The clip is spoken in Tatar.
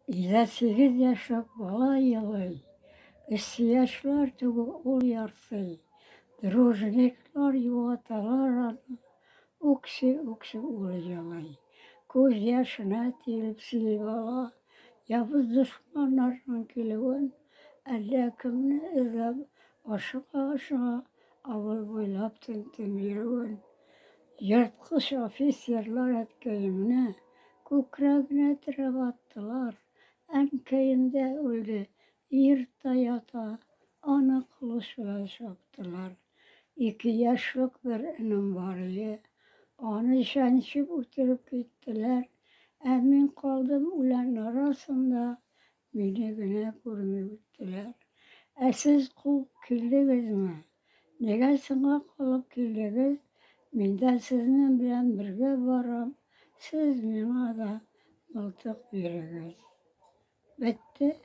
Өйдә 8 яшьлек бала елый, Эссе-яшьләр түгел, ул ярсый. Дружниклар юаталар аны, Үкси-үкси ул елый. Күз яшенә тиелеп сөйли бала, Явыз дошманнарның килүен, Әллә кемне эзләп ашыга-ашыга Авыл буйлап төн-төн йөрүен. Ерткыч офицерлар әткәемне Күкрәгенә терәп аттылар. Әнкәем дә үлде, йортта ята, Аны кылыч белән чаптылар. Ике яшьлек бер энем бар ие, Аны чәнчеп үтереп киттеләр. Ә мин калдым үлән арасында, Мине генә күрми үттеләр. Ә сез куып килдегезме? Нигә соңга калып килдегез? Мин дә сезнең белән бергә барам, сез миңа да мылтык бирегез. Бетте.